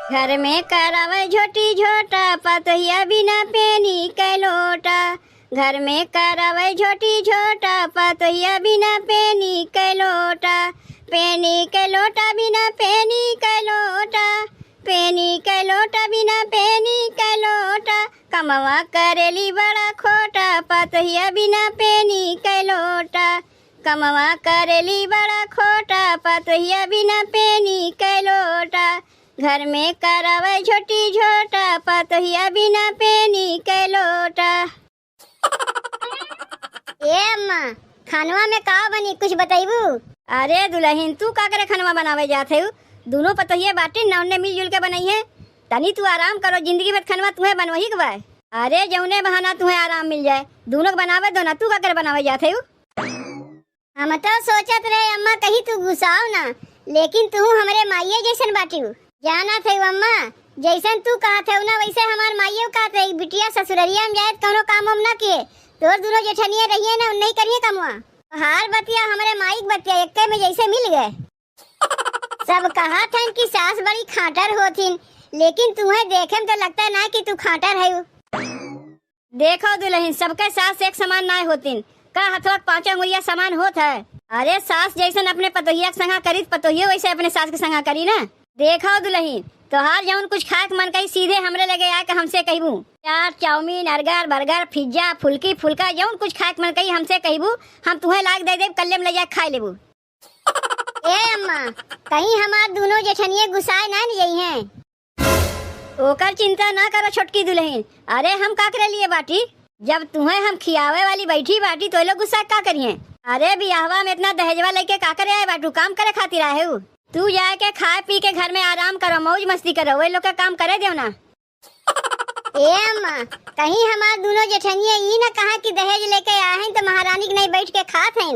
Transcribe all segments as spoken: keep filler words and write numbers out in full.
घर में करावे झोटी झोटा, पतोहिया बिना पेनी के लोटा। घर में करावे झोटी झोटा, पतोहिया बिना पेनी के लोटा। पेनी के लोटा बिना पेनी के लोटा। पेनी के लोटा बिना पेनी के लोटा। कमवा करेली बड़ा खोटा, पतोहिया बिना पेनी के लोटा। कमवा करेली बड़ा खोटा, पतोहिया बिना पेनी के लोटा। घर में करावे झोटी झोटा, पतोहिया बिना पेनी के लोटा। ए अम्मा, खानवा में का बनी, कुछ बतइबू? अरे दुलहिन, तू का करे खनवा बनावे जात हऊ? दूनो पतोहिए बाटिन न, उन्ने मिलजुल के बनइहें। तनी तू आराम करो, जिंदगी भर खनवा तुहें बनवही के बा। अरे जउने बहाना तुहें आराम मिल जाए, दूनो के बनावे दो ना, तू का करे बनावे जात हऊ? हम तो सोचत रहे अम्मा कहीं तू गुस्साओ ना, लेकिन तू हमरे माइये जइसन बाटिउ। जानत हऊ अम्मा, जइसन तू कहत हऊ ना वइसे हमार माइयो कहत रही, बिटिया ससुररिया में जाए त कउनो काम वाम ना किहे, तोर दूनो जेठनिया रहिए ना, उन्नही करिहे कमवा। तोहार बतिया हमरे माई के बतिया एक्के में जइसे मिल गए। सब कहत हन कि सास बड़ी खाटर होथिन, लेकिन तुहें देखे में तो लगता ना कि तू खाटर हऊ। देखो दुलहिन, सबके सास एक समान नाय होतिन। का हथवा के पांचों अंगुरिया समान होत है? अरे सास जइसन अपने पतोहिया के संगा करी, पतोहियो वइसे अपने सास के संगा करी ना। देखो दुलहिन, तोहार जउन कुछ खाए के मन कही सीधे हमरे लगे आके हमसे कहिबू। चाट, चाउमीन, अर्गर, बर्गर, पिज्जा, फुल्की, फुल्का, जउन कुछ खाए के मन कही हमसे कहिबू, हम तुहें लाग दे देब, कल्ले में ले जाके खाए लेबू। ए अम्मा, कहीं हमार दूनो जेठनिये गुस्साए ना न जइहें। ओकर चिंता ना करो छोटकी दुलहिन। अरे हम का करे लिए बाटी? जब तुहें हम खियावे वाली बैठी बाटी तो ये लोग गुस्सा का करिहें? अरे बियाहवा में इतना दहेजवा लेके का करे आए बाटू? काम करे खातिर आए हऊ? तू जाए के खाए पी के घर में आराम करो, मौज मस्ती करो, वे लोग का काम करे देव ना। ए अम्मा, कहीं हमार दूनो जेठनिये ई न कहा कि दहेज लेके आए हैं तो महारानी के नहीं बैठ के खात हैं।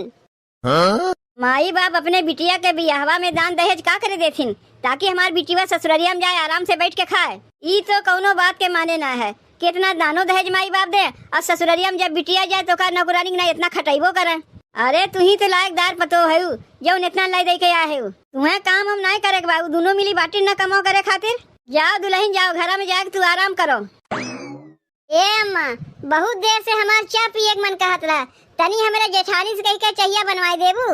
हाँ? माई बाप अपने बिटिया के बियाहवा में दान दहेज का करे देथिन, ताकि हमार बिटिया ससुररिया में जाए आराम से बैठ के खाए? ई तो कउनो बात के माने ना है। कितना दानो दहेज माई बाप दे और ससुररिया में जब बिटिया जाए तो का नौकरानी के ना इतना खटइबो करे। अरे तू ही तो लायकदार पतो हऊ, जउन इतना लाई दे के आए हऊ। तुहें काम हम नाय करे के बा, उ दूनो मिली बाटी ना कमाओ करे खातिर। जाओ दुलहिन जाओ, घरा में जाके तू आराम करो। ए अम्मा, बहुत देर से हमार चाह पिए के मन कहत रहा, तनी हमरे जेठानी से कहि के चहिया बनवाए देबू?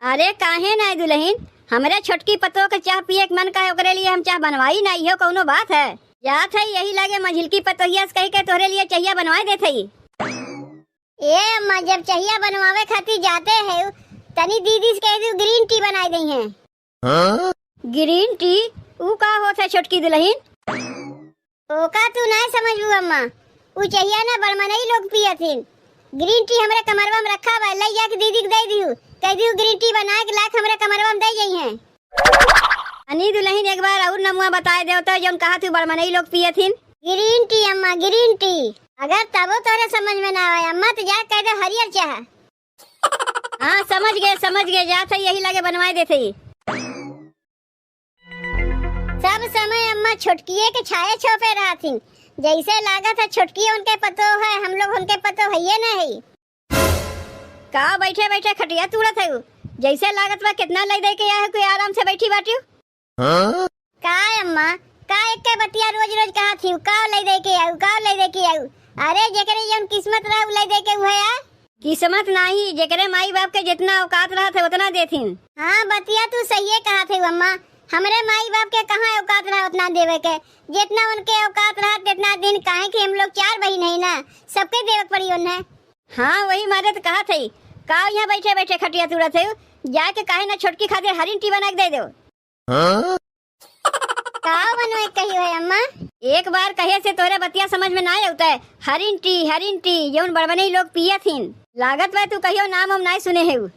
अरे काहे नाय दुलहिन, हमरे छोटकी पतोह के चाह पिए के मन कहे, ओकरे लिए हम चाह बनवाई ना, इहो कउनो बात है? जात है यही लगे मझिलकी पतोहिया से कहि के तोहरे लिए चहिया बनवाए देत हई। ए अम्मा, जब चहिया बनवावे खातिर जाते हैं, तनी दीदी से कह दू green tea बनाए दइहें। हाँ? Green tea? ऊ का होत है छोटकी दुलहिन? ओका तू नाय समझबू अम्मा, ऊ चहिया ना बड़मनई लोग पियत हिन। Green tea हमरे कमरवा में रखा बा, लई जाके दीदी के दे दिहू, कह दिहू green tea बनाए के लायक हमरे कमरवा में दे जइहें। अनी दुलहिन एक बार और नमुआ बताए देव तो जउन कहा तू बड़मनई लोग पियत हिन। Green tea अम्मा, green tea। अगर तबो तोरे समझ में ना आवे अम्मा तो जा कह दे हरियर चाह। हाँ, समझ गए, समझ गए, जात है यही लगे बनवाए देत है। सब समय अम्मा छोटकिए के छाए छोपे रहथिन, जइसे लागत है छोटकिए उनके पतो है, हम लोग उनके पतो हइये न हई। का बैठे बैठे खटिया तूड़त है, जइसे लागत बा कितना लई दे के आए हो, कोई आराम से बैठी बाटियो। हाँ? का अम्मा, का एक्के बतिया रोज रोज कहत हिउ, का लई दे के आऊ, का लई दे के आऊ? अरे जेकरे जउन किस्मत रहे उ लई दे के उहे आए। किस्मत नाही, जेकरे माई बाप के जितना औकात रहत है उतना देथिन। हाँ बतिया तू सहिए कहत है अम्मा, हमरे माई बाप के कहाँ औकात रहा उतना देवे के, जितना उनके औकात रहा जितना दिन, काहे कि हम लोग चार बहिन है ना, सबके देवे के पड़ी उन्हें। हाँ वही मारे तो कहत है, का यहाँ बैठे बैठे खटिया तूड़त है, जाके काहे ना छोटकी खातिर हरिन टी बना के दे दो। हाँ? का बनवाए कही है अम्मा? एक बार कहे से तोरे बतिया समझ में ना आवता है। हरिन टी, हरिन टी, जउन बड़मनई लोग पियत हिन। लागत बा तू कहियो नाम हम नाय सुने हेउ।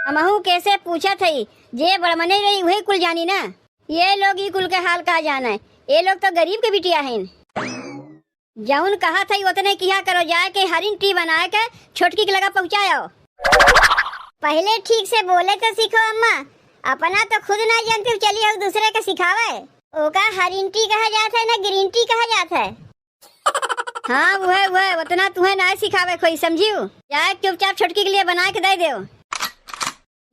हमहू कैसे पूछत हई, जे बड़मनई रही उहे कुल जानी ना। ये लोग ई कुल के हाल का जाने, ये लोग तो गरीब के बिटिया हिन। जउन कहत हई ओतने किहा करो, जाए के हरिन टी बनाए के छोटकी के लगा पहुँचायो। पहिले ठीक से बोले तो सीखो अम्मा, अपना तो खुद ना जानती हो, चली हो दूसरे के सिखावे। ओका हरिन टी कहा जात है ना ग्रीन टी कहा जात है। हाँ उहे उहे, ओतना तुहे ना सिखावे कोई, समझियो? जाए के चुपचाप छोटकी के लिए बनाए के दे देव।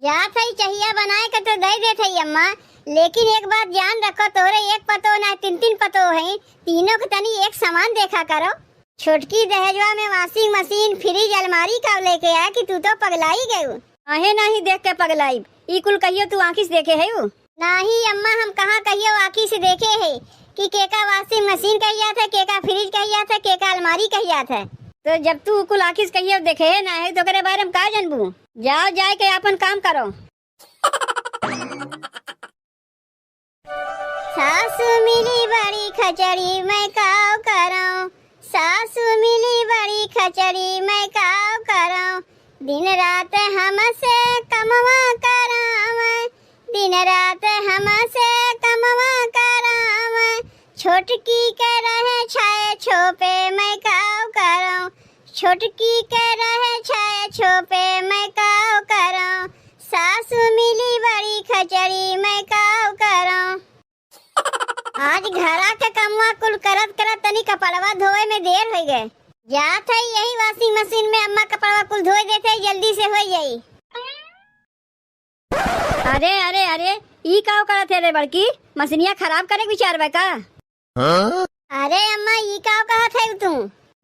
जात हई चहिया बनाए के तो दे देत हई अम्मा, लेकिन एक बात जान रखो, तोहरे एक पतो ना, तीन तीन पतो हैं, तीनों के तनी एक समान देखा करो। छोटकी दहेजवा में washing machine, fridge, अलमारी का लेके आए कि तू तो पगलाई गयू। काहे नाही देख के पगलाइब, ई कुल कहियो तू आँखी से देखे है उ? नाही अम्मा, हम कहाँ कहियो आँखी से देखे है कि केका washing machine कही जात है, केका fridge कही जात है, केका अलमारी कही जात है। तो जब तू कुल आँखी से कहियो देखे है ना है, तो ओकरे बारे में का जानबू? जाओ, जाए के आपन काम करो। सासु मिली बड़ी खचड़ी, मैं काव करौं। सासु मिली बड़ी खचड़ी, मैं काव करौं। दिन रात हमसे कमवा करावै, दिन रात हमसे कमवा करावै। छोटकी के रहे छाए छोपे, मैं काव करौं। छोटकी के रहे छाए छोपे, मैं काव करौं। सासु मिली बड़ी खचड़ी, मैं काव करौं। आज घरा के कमवा कुल करत करत तनी कपड़वा धोए में देर होइ गए। जात है यही washing machine में, अम्मा कपड़वा कुल धोए देते, जल्दी से होइ जाई। अरे, अरे, अरे, ई का करत है रे बड़की? मशीनिया खराब करे के विचार बा का? हाँ? अरे अम्मा, ई का कहत है तू?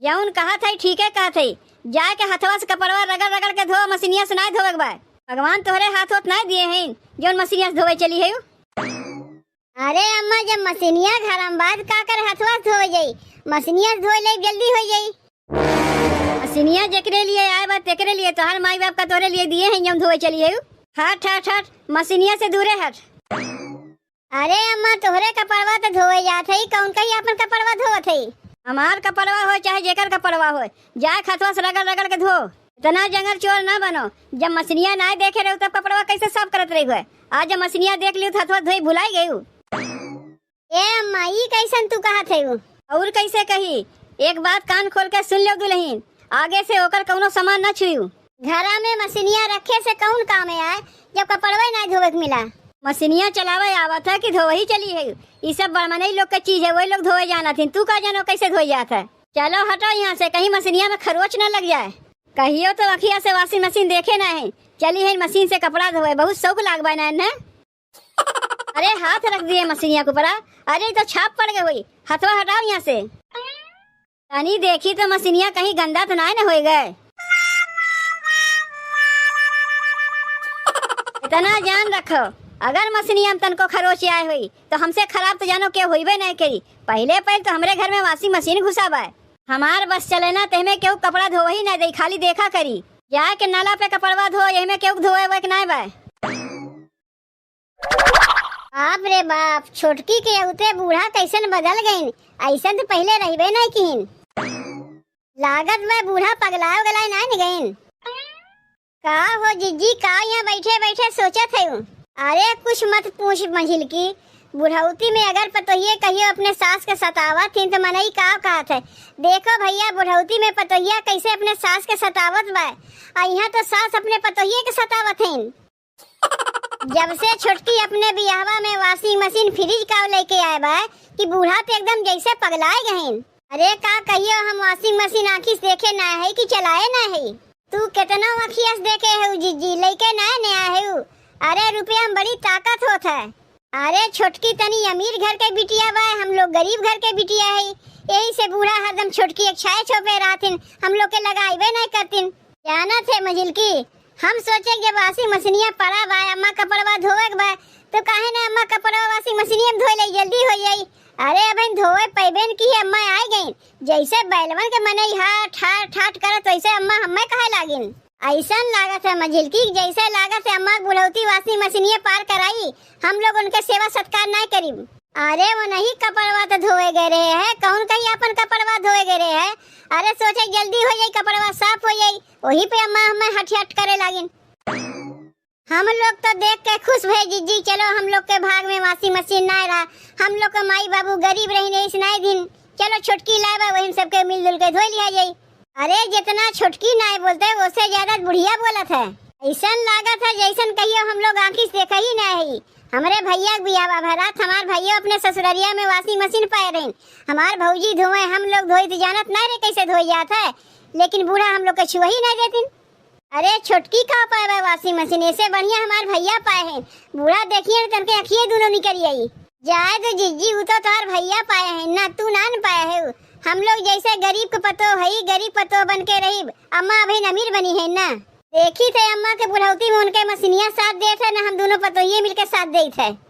जौन कहत है, ठीके कहत है। जाए के हथवा से कपड़वा रगड़ रगड़ के धो, मशीनिया से नाय धोवे के बा। भगवान तोहरे हाथ होत नाय दिए हैं, जौन मशीनिया से धोवे चली है। अरे अम्मा, जब मशीनिया घर में बा, त का करे हथवा से धोवे जाई? मशीनिया से धोए ले जल्दी होइ जाई। मशीनिया जेकरे लिए आए बा, तेकरे लिए, तोहार माई बाप का तोहरे लिए दिए हैं, जौन धोवे चली है। हट, हट, हट, मशीनिया से दूरे हट। अरे अम्मा, तोहरे कपड़वा त धोवे जात है, कौन कही आपन कपड़वा धोवत है? हमार कपड़वा हो चाहे जेकर कपड़वा हो, जाए हथवा से रगड़ रगड़ के धो। इतना जंगल चोर ना बनो, जब मशीनिया नाय देखे रहो तब कपड़वा कैसे साफ करत रही हो? आज जब मशीनिया देख लियो तो हथवा धोई भुलाई गयू। ए अम्मा, ई कैसन तू कहत है? और कैसे कही? एक बात कान खोल के सुन लो दुल्हन, आगे से ओकर कौनो सामान ना छुयू। घरा में मशीनिया रखे से कौन काम आए, जब कपड़वे ना धोवे के मिला? मशीनिया चलावे आवत है कि धोवही चली है? ई सब बड़मनई लोग के चीज है, वही लोग धोवे जानत हिन। तू का जानो कैसे धोई जात है? चलो हटो यहाँ से, कहीं मशीनिया में खरोच न लग जाए। कहियो तो अखिया से washing machine देखे ना है, चली है मशीन से कपड़ा धोवे, बहुत शौक लाग बा ना इन्हें। अरे हाथ रख दिए मशीनिया के ऊपर, अरे ई तो छाप पड़ गए हुई, हथवा हटाओ यहाँ से। तनी देखी तो मशीनिया कहीं गंदा तो नाय न होए गए। इतना जान रखो, अगर मशीनिया में तनको खरोच आए हुई तो हमसे खराब तो जानो के होइबे नहीं करी। पहले पहले तो हमरे घर में washing machine घुसा बा, हमार बस चले ना, तेहमे केहू कपड़ा धोवही ना दे, खाली देखा करी। जाए के नाला पे कपड़वा धो, एहमे केहू धोए वोए के नाय बा। बाप रे बाप, छोटकी के अउते बूढ़ा कैसन बदल गइन, ऐसन तो पहिले रहबे नहीं किन। लागत बा बूढ़ा पगलाए उगलाए नाय न गइन। का हो जिज्जी, का यहाँ बैठे बैठे सोचत है? अरे कुछ मत पूछ मझिलकी, बुढ़ौती में अगर पतोहिए कहियो अपने सास के सतावत हिन तो मनई का कहत है। देखो भैया, बुढ़ौती में पतोहिया कैसे अपने सास के सतावत बा, आ यहाँ तो सास अपने पतोहिए के सतावत हिन। जब से छोटकी अपने बियाहवा में washing machine, fridge का लेके आए बा कि बूढ़ा तो एकदम जैसे पगलाए गहिन। अरे का कहियो, हम washing machine आँखी से देखे ना है कि चलाए ना है। तू केतना अँखिया से देखे है जिज्जी, लइके ना नया है। अरे रुपया में बड़ी ताकत होत है। अरे छोटकी तनी अमीर घर के बिटिया बा, हम लोग गरीब घर के बिटिया है, यही से बूढ़ा हरदम छोटकी एक छाए छोपे रहतिन, हम लोग के लगाइबे नहीं करतिन। जानत है मझिलकी, हम सोचे जब washing मशीनिया पड़ा बा, अम्मा कपड़वा धोवे के बा, तो काहे ना अम्मा कपड़वा washing मशीनिया में धोए ले, जल्दी हो जाई। अरे अबहिन धोवे पैबेन की है, अम्मा आए गई। जैसे बैलवन के मनई हाट हाट हाट करत, वैसे अम्मा हमें कहे लागिन। ऐसन लागत है मझिलकी, जैसे लागत है अम्मा बुढ़ौती washing मशीनिया पार कराई, हम लोग उनके सेवा सत्कार ना करीब। अरे वो नहीं कपड़वा तो धोवे गए रहे है, कौन कहीं अपन कपड़वा धोवे गए रहे है। अरे सोचे जल्दी हो जाई, कपड़वा साफ हो जाई, वही पे अम्मा हमें हट हट करे लागिन। हम लोग तो देख के खुश भए जिज्जी, चलो हम लोग के भाग में washing मशीन ना रहा, हम लोग के माई बाबू गरीब रही नहीं, नहीं दिन, चलो छोटकी लाए बा, वही में सबके मिलजुल के धो लिया जाई। अरे जितना छोटकी नाय बोलते, उससे ज्यादा बुढ़िया बोलत है। ऐसन लागत है जैसन कहियो हम लोग आँखी से देखा ही ना है। हमरे भैया के बियाह बा भरात, हमार भैया अपने ससुररिया में washing मशीन पाए रहे, हमार भौजी धोवे, हम लोग धोई तो जानत ना रे कैसे धोई जात है, लेकिन बूढ़ा हम लोग के छुआ ही ना देतिन। अरे छोटकी का पाए बा washing machine, ऐसे बढ़िया हमार भैया पाए हैं। बूढ़ा देखिए न तनके अखिए दुनो निकल आई। जाए दो जिज्जी, उ तो तोहार भैया पाए हैं ना, तू ना न पाए है। हम लोग जैसे गरीब के पतो है, गरीब पतो बन के रही। अम्मा अभी अमीर बनी है ना। देखी थे अम्मा के बुढ़ौती में उनके मशीनिया साथ देत है ना, हम दोनों पतोहिए मिलके साथ देत है।